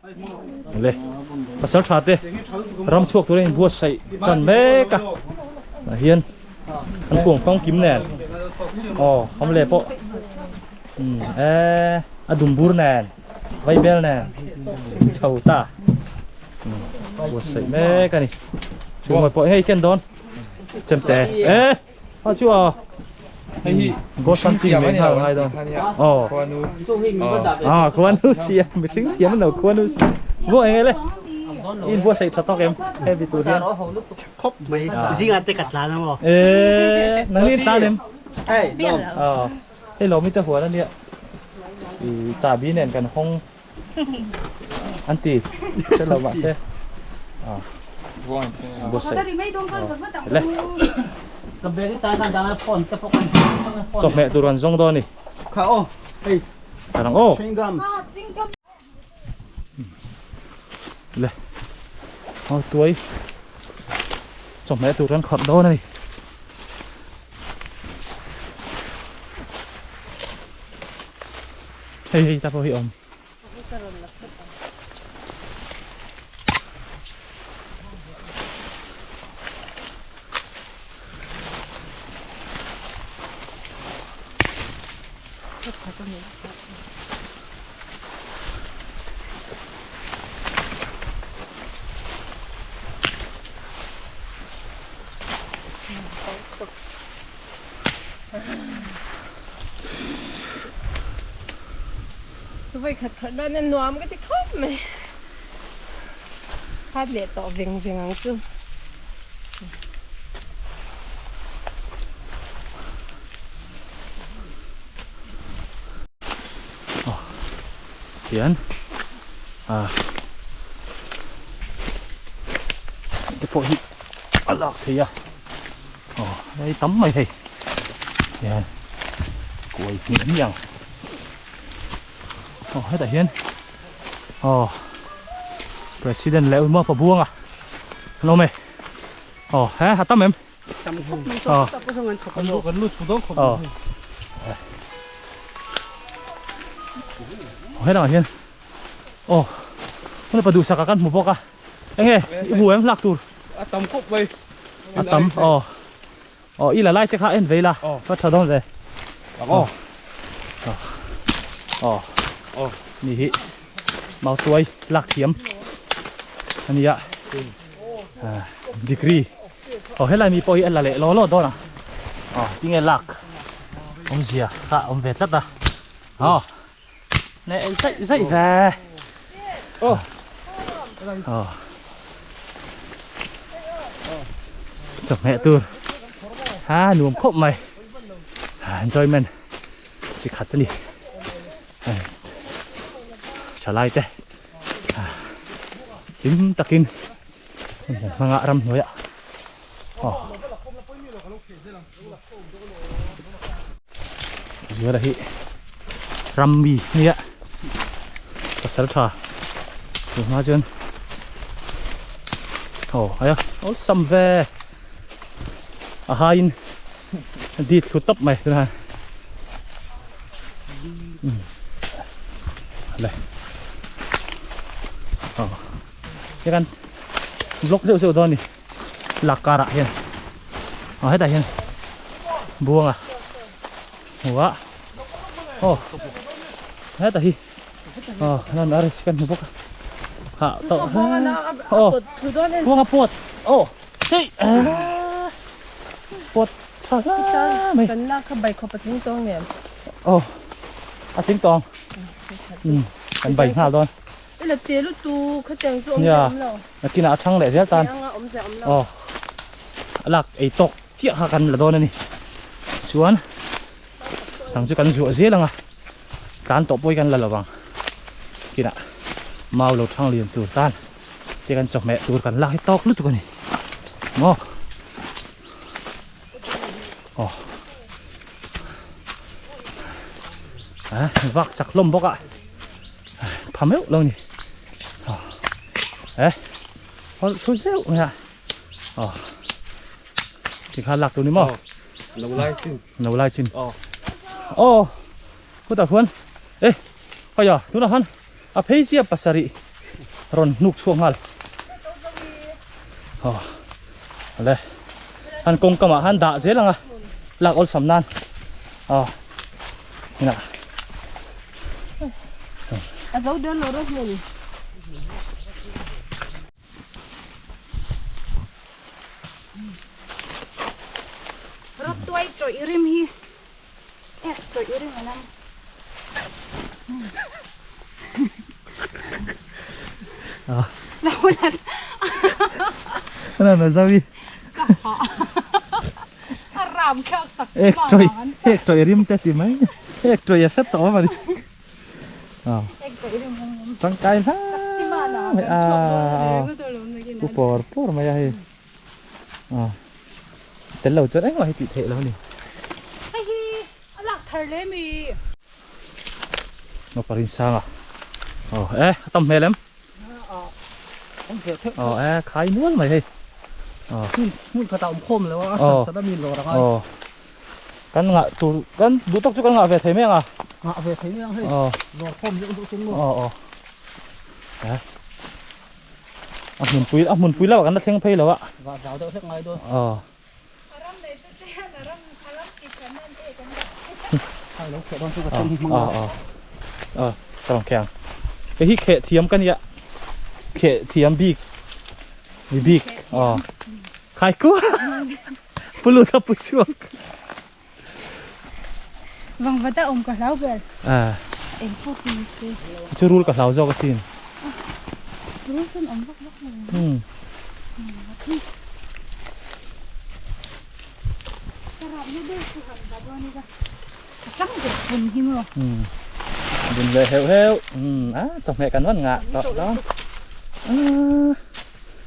Le pasal tha te ram chhuak turin in buatsaih tan mek a tah hian an kuang famkim nen aw ham leh pawh umm eee a dum bur nen vaibel nen chho ta umm buatsaih mek a ni chhungkaw pawh hei ken dawn chemte e. A chu a Hei hi ghost hunting siam mai ani nghal lo ngai dawn. tih kha nia. Aw. Khuanu. Ah khuanu siam mihring siam an lo khuanu siam. Buah eng ele in buatsaih tha tawk em hemi tur hian. Khawp mai zingah te ka tlan amaw. Eee nangni in tlan em? Hei lawm. Aw hei lawmi te huan ania. I chahbi nen kan hawng an ti hre lo mahse ah buatsaih le chawhmeh tur an zawng dawn a ni ang aw le aw tuai chawhmeh tur kan khawrh dawn a ni. Hei hei ta pawh hi awm. Vawi khat khat dan a nuam ka ti khawp mai. Khat leh tawh veng veng ang chu. Hian ah te pawh hi a lak thei a. Aw hei tam mai hei hian kuai hnih hnih ang aw hetah hian aw president leh Uma Pabuanga an awm e aw he a tam em aw aw hetah hian aw huna pa duhsaka kan hmu bawk a. Enge i hmu em hlak tur? A tam khawp mai. A tam aw. Aw i la lai te kha en vei la. Ka tha dawn ve. Aw. Aw. Aw. Ni hi mau tuai lak thiam ania. Degree. Aw helai mi pawh hi a la leh law law dawn a. Aw tinge lak awmzia kha awm ve tlat a. Aw. Nè dậy dậy về. Ô. Ờ. Chawhmeh tur. Ha nuam khawp mai. Enjoyment chi khat a ni. Thalai te. Hlim takin hmanga ram hnuaiah. Aw. Zuala hi ram mi nia pasal tha tu hma chuan aw aia awlsam ve a haiin a dit thlu tawp mai tunah le aw hian block zeuh zeuh dawn a ni. lak karah hian aw hetah hian buanga hmu a aw hetah hi aw lan a kan hmu bawk a hah tawh aw buanga pawt aw hei pawt tha hle mai kan lak kha bai khawp a tling tawng em aw a tling tawng kan bai nghal dawn I la che lutuk khatiang chu awm zia awm lo. Nakinah a thang leh zel tan. Eng a awm zia awm lo. Aw. A lak ei tawk chiah kha kan la dawn a ni. Chuan dang chu kan zuah zel ang a. Tlan tawh pawh hi kan la lo vang. Kinah mau lo thang lian tur tan te kan chawhmeh tur kan lak hi tawk lutuk a ni. Maw. Aw. A vak chak hlawm bawk a. Pha meuh lo ni eh hol thu zeuh mai a aw tikhan lak tur ni maw no lai chin no lai chin aw khutah khuan eh hawia tunah khan a phei chiah pasarih. Rawn hnuk chhuak nghal. Aw le han kawng kamah han dah zel ang a lak awlsam nan aw inah. A zo dawn lo rawh hmun. Rawt tuai tawih rim hi ek tawih rim a lam. Ek tawih ek tawih rim te ti mai ek tawih a hret tawh a ni. Tangkai hle mai a pu pawr pawr mai a hei tel lo chuan engmah hi tih theih lo a ni. Hei hi a lak thar hle mi. Naupang rinsanga aw e a tam hmel em aw e khai nual mai hei aw hmun khatah awm khawm lo a khat a mi lawr a ngai aw kan ngah tur kan duh tawk chu kan ngah ve thei mai ang a ngah ve thei mai ang hei aw lawr khawm deuh duh chung maw aw aw e a hmunpui a hmunpui lamah kan la thleng phei lo a vah zau deuh hlek ngai dawn aw Ka rawn kheh ang. Hei hi kheh thiam ka nia. Kheh thiam bik. Mi bik. Aw. Khai kuah. Pu lut a pu chhuak. Vangvat a awm ka hlau ber. Ah. Eng pawh chu ni se. Chu rul ka hlau zawk asin. Rul chuan awm vak vak lo. Hmm. Ka rap na ber chu han va dawn ila. Ka tlang ber bun hi maw. Hmm. Bun leh heuh heuh. Hmm. Ah, chawhmeh kan van ngah tawh dawn. Ah.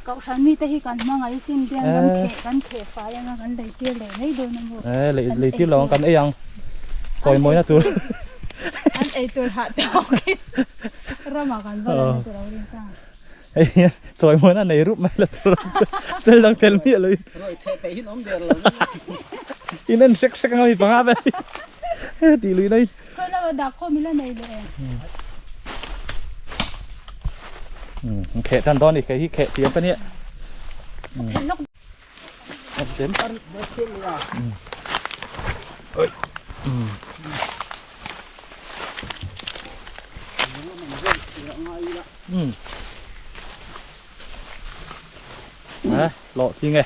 Kohhran mite hi kan hmangaih sin bian kan kheh kan kheh fai anga kan lei tir leh mai dawn a maw. Eh lei lei tir lo ang kan ei ang. Chawi mawina tur. An ei tur hah tawk in ramah kan va la na tur a rin sang. Hei hian chawi mawina nei rup mai la tur ang chu. Tel dang tel miah lo in. Ruai chhe peih hin awm der lo. In en hrek hrek anga mi panga vel hi. Tih lui nai. Khawi lama dah khawm ila nei leh em? Kheh tan dawn ni kei hi kheh thiam ka nia. Lọ thì nghe.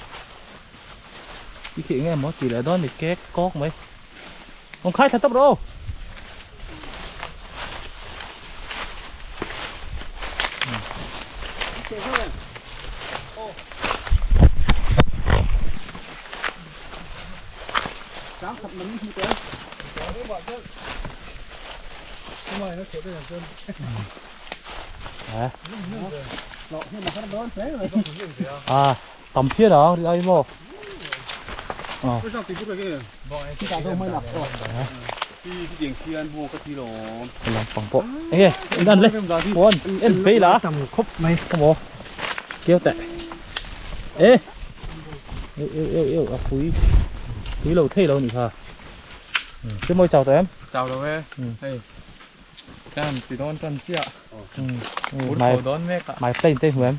Cái khỉ nghe món chỉ là đó thì két cóc mấy. Ông khai thật tốc độ. À, tầm phía đó thì ai mò. Kêu tệ. Ê. Yêu yêu yêu yêu à phúi. Phúi lâu thế lâu nhỉ hả? Chứ môi chào tụi em. Chào đâu em. Hey. Tan ti don tan chia. Mày Don mek a. mày tên tên của em.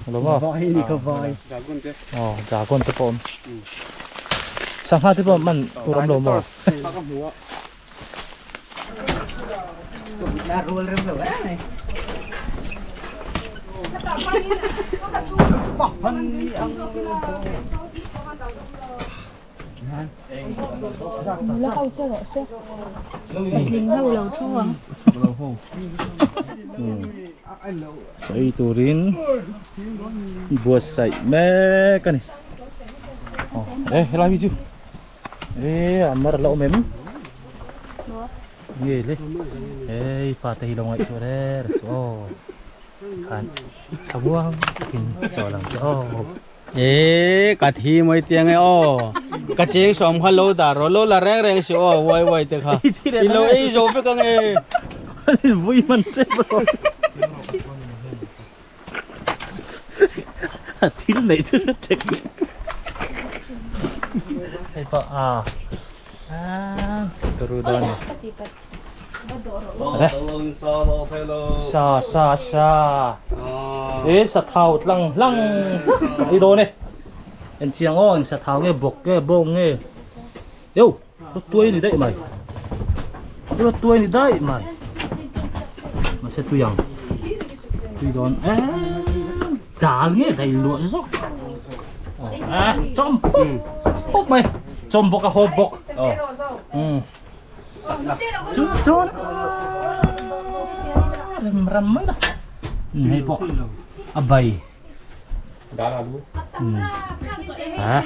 Đúng không? Voi đi không voi. Ờ, giả con tập ôm. Sang hai tiếp bom mình tụi em đồ mò. La rul rem rồi này. La ho cho rawh se. Patling ho lo thu ang. Chei turin buatsaih mek a ni. Aw e helai mi chu e a mar lo awm em nge le hei fate hi lo ngaihtuah reng reng suh aw tikhan thlamuang takin chawl ang che aw. E ka thi mai tiang e aw ka cheng sawm kha lo dah rawh lo la reng reng si aw uai uai te kha i lo ei zo vek ang e. Vui man tep rawh a thil neih chu hre ṭek ṭek hei pawh a turu dawn a ni. Re. Sa sa sa. E sa thau tlang hlang i dawn e. En chiang aw eng sa thau nge bawk nge bawng nge. Yo, rawt tuai ni daih mai. Rawt tuai ni daih mai. Mahse tui ang. Tui dawn e. Dal nge dai luah zawk. A chawm pawp pawp mai. Chawm bawk a hawp bawk. Umm. Chu chuan rem ram mai la. Hei pawh a bai. Ha?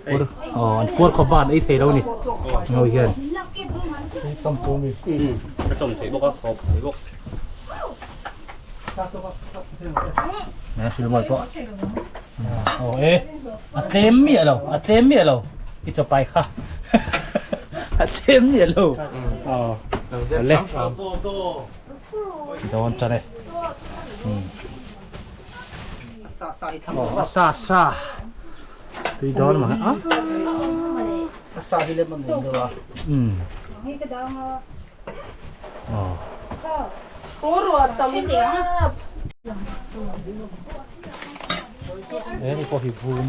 Pur, oh, an puar khawp ban ei thei lo ni. Ngau hian. Chawm tu mi. Ka chawm thei bawk a, hawp thei bawk. Nè, xin mời cô. Ồ, ê, a tlem miah lo, a tlem miah lo. I chapai kha. A tlem miah lo. Ờ. Le. Dawn chan e. Ồ, sa sa. Tui dawn mà. À. Sa hi lem an dawn deuh a. Ừ. Ờ. Đấy thì có hiệp vun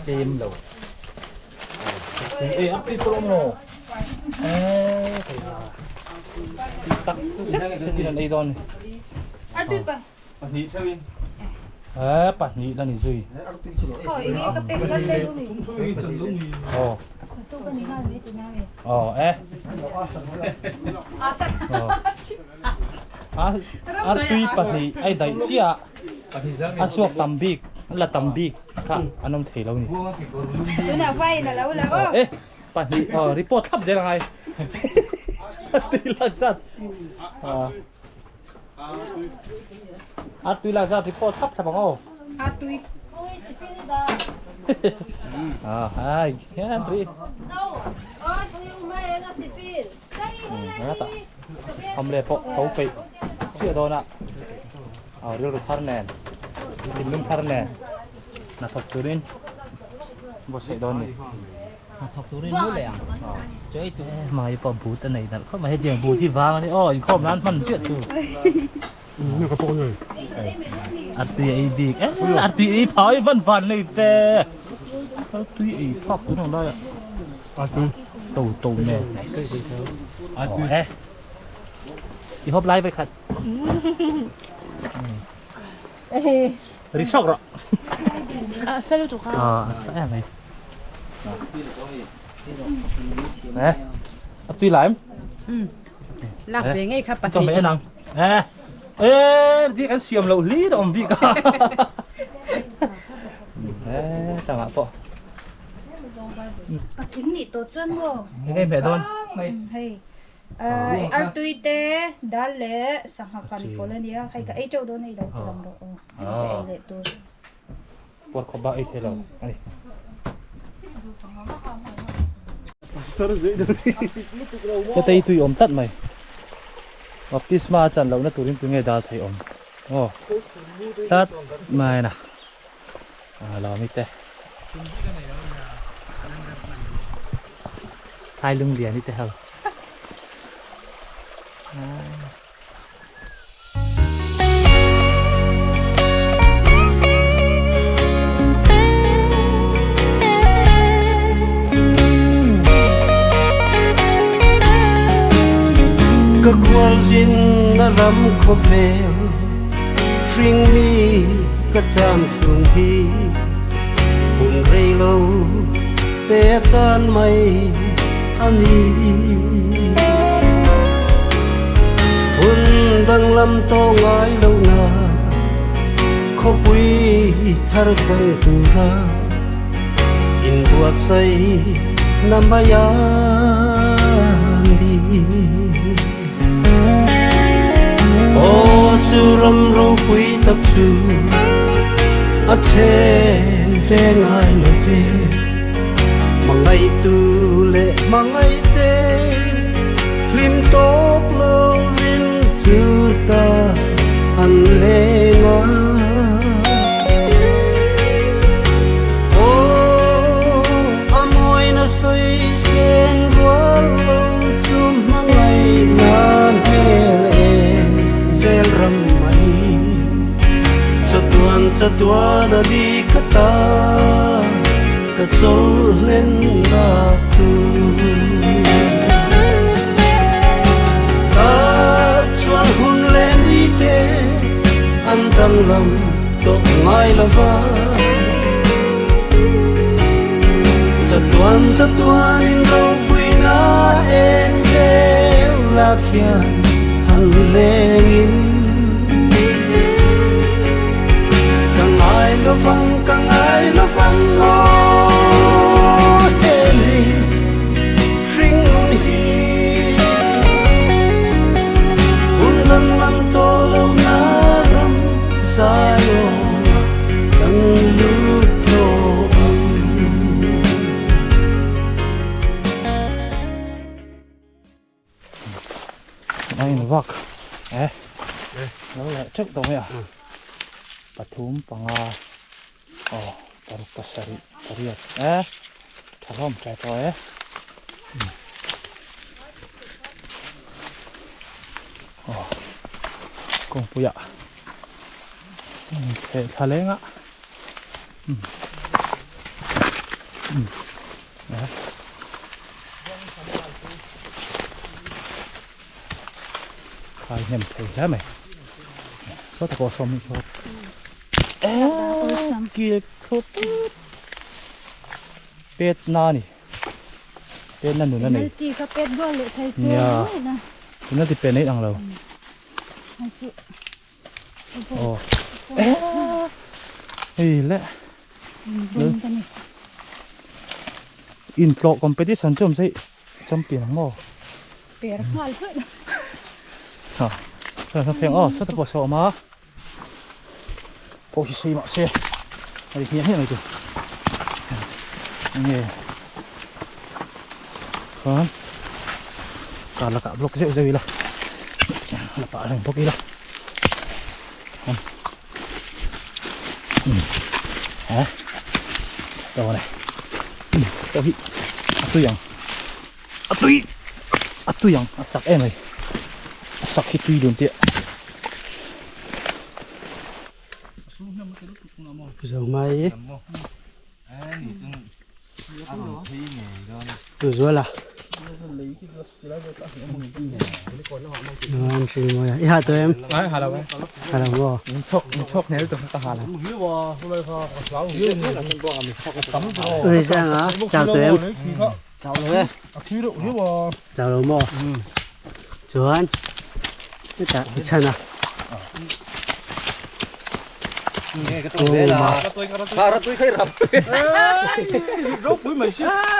tlem lo. Ê, áp đi tôi không Ê, thầy là tắc set set đi lần ấy đòn. Pahnih theuhin. Ê, pahnih là ni zui. Ờ. Ờ, ê. Ờ. A a tui pahnih ai daih chiah a suak tam bik an la tam bik kha an awm thei lo ni. Ờ, ê, pahnih ờ report thlap zel angai. A tui lak zat. Ờ. A tui lak zat report thlap thlap ang aw. A tui. À, hai, hian ri. Hamle pawh tho peih chiah dawn a, a rilru thar nen, thinlung thar nen hnathawk turin buatsaih dawn a ni. Hnathawk turin mu leh ang chu ei tur. Hmai pawh but a nei nalh khawp mai, hetiang but hi vang a ni aw inkhawm nan hman chiah chu. Artui ei bik e, artui ei phah i van van nei ve, artui ei phak tun ang lai ah to to nen aw e i hawp lai vekhat ri chhuak rawh a sa lutuk a a sa em mai e artui lai em Lak ve ngei kha pahnih. Chawhmeh en ang. Eh, eh, di kan siam loh hlir a awm bik a. Eh, tangah pawh. Patling nih tawh chuan maw? Eng nge hmeh dawn? Hei, artui te, dal leh sangha kan pawlh a nia. Hei ka ei teuh dawn hei lo ti lang rawh aw. Ka ei leh tur. Puar khawp bak ei thei lo a ni. Hetei tui awm tlat mai. Baptisma a chan lohna turin tunge dal thei awm. Aw tlat mai na. A lawmi te. Thai lung lian i te ho. Ka khualzin na ram khawvel hringmi ka cham chhung hi hun rei lo te tan mai a ni. Hun danglam tawh ngai lo na khawpui thar chang tura inbuatsaih na mai a ni. Aw chu ram ropui tak chu a chhe ve ngai lo ve. Hmangaihtu leh hmangaihte hlim tawp lovin chu ta an leng a. Aw a mawina sawi sen rual lo chu hmangaih. Chatuan a ni ka ta ka chawlh hlen nak tur. Tah chuan hun leh ni te an danglam tawh ngai lo va. Chatuan chatuan in ropuina en zel lak hian han leng in. Ka ngai lovang, ka ngai lovang aw heli hring hi. Hun danglam tawh lo na ram Zion ah kan lut tawh ang. A in vak e lo leh teuh tawh mai a pathum panga aw paruk pasarih pariat e tha hlawm teh tawh e aw kawngpuiah theh thla leng a Khai hnem thei hle mai. Saw ta pawh sawm hi saw. Kil thut pet na ni. Pet na nun a nei. Penalty kha pet goal leh thei chu. Nia. Penalty pe nei ang lo. Aw hei le intlawh competition chu awm se champion ang maw per nghal hlut ha chuan hna feng aw sata pawh saw awm a pawh hi sei mah se a ri hmiah hmiah mai tur enge chuan kar lakah block zeuh zeuh ila la pah reng bawk ila ha đâu này đâu hi a tui ang a tui a tui ang a sak em mai a sak hi tui dun teh Zo mai Tu zual a. An hri mawi a. I ha tawh em? Ai ha lo e. Ha lo maw? Min chhawk min chhawk hnel tawh ka ha lo. Ui zang a, chau tawh em? Chau lo e. Chau lo maw? Chuan hetah i chhan a.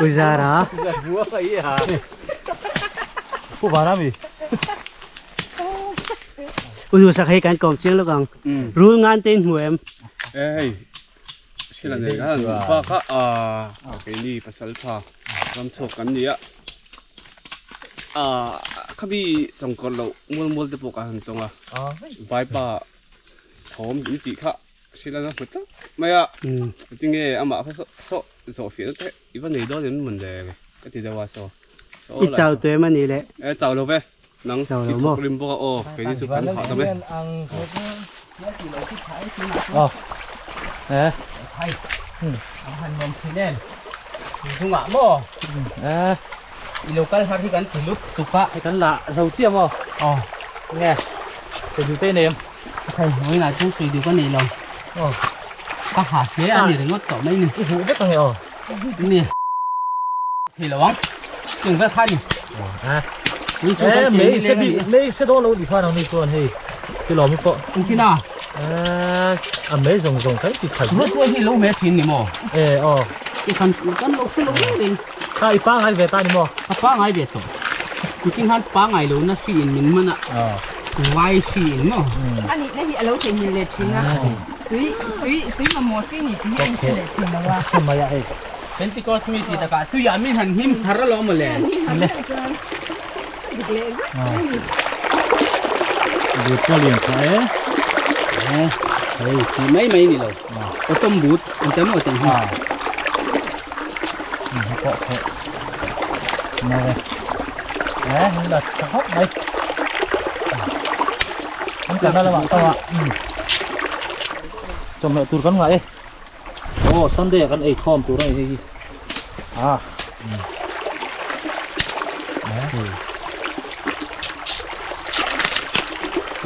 Ui zara. Pu vana mi. Ui duhsak hei kan kawm chiang lawk ang. Rul ngan te in hmu em? E hei thil an nei khan pa kha a keini pasal tha ram chhuak kan ni a a khami chawngkawr loh mual mual te pawh kan han tawng a vaipa thawm in tih kha thil an hmu tlat mai a tinge amah kha saw saw zawh fiah na te i va nei dawn em mawn le ka ti deuh a saw I chau tawh em a nih le? E chau lo ve nang i thawk rim bawk a aw keini chu kan hah ta mai. Aw e Ang han nuam thin em chungah maw e i lo kal har hi kan ti lut tuk a. Hei kan la zo chiah maw? Aw. Nge sawi duh te i nei em? Hei vawiinah chuan sawi duh ka nei lo. Aw. Ka ha hle a ni ringawt tawh mai ni. I huh vek ang e aw. Ni. Thei lo ang. Chung vel kha ni. A. Ui chu kan cheng ni leng a ni. Mei hre dawn lo ni khan ang ni chuan hei ti lawm i pawh. Engtin a? A mei zawng zawng kan ti khat. Ruat tuai hi lo hme thin ni maw? E aw. I khan kan lo hre lo reng reng. Kha i pangai ve ta ni maw? Ka pangai ve tawh. Tukin khan pangai lo na hri in min man a. Vai hri in maw? A nihna hi a lo theihnghilh leh thin a. Tui tui tui mamawh chi ni tih hi a inhre leh thin lo a. Mai a hei. Pentecost mi tih takah tuiah min han hnim thar alawm maw le. Le. Dik leh zet mai a ni. But pawh lian tha e. Hei tih mai mai ni lo. Autumn but an tam aw teng hi. Hei pawh theih. Mai e. E hei la tha khawp mai. An kalna lamah tawh a. Chawhmeh tur kan ngah e. Aw Sunday ah kan ei khawm tur a ni hei hi. Ah.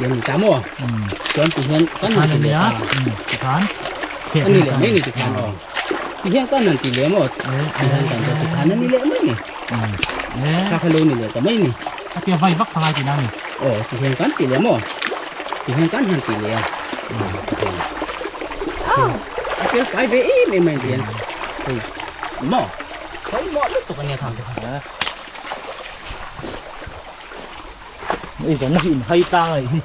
Yan ni tamo. Chuan ti hian kan han ti leh ta. Tikhan. Ani leh mai ni tikhan aw. Ti hian kan han ti leh maw? Ti hian kan ti tikhan ani leh mai ni. Kha kha lo ni leh ta mai ni. A tia vai vak kha ngai tihna a ni. Aw ti hian kan ti leh maw? Ti hian kan han ti leh a. A fel fai ve em em mai ti hian. Hei maw? Pawimawh lutuk a nia thang te kha. Ei zawng hi in hai tang a nih hi.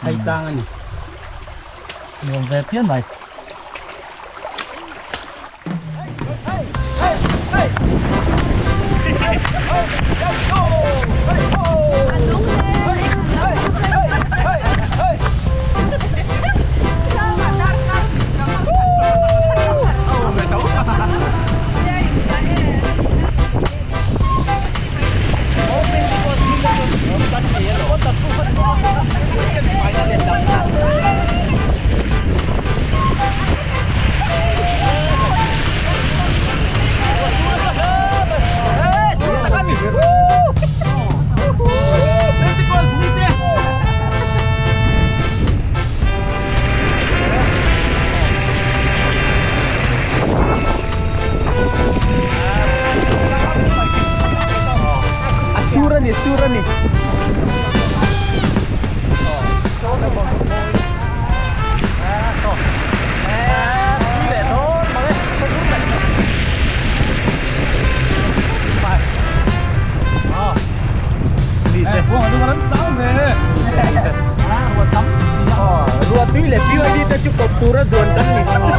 Hai tang a ni. Nuam ve phian mai. A sur a ni, sur a ni. Ruah tui leh piu a ni te chu kawp tura duan kan ni.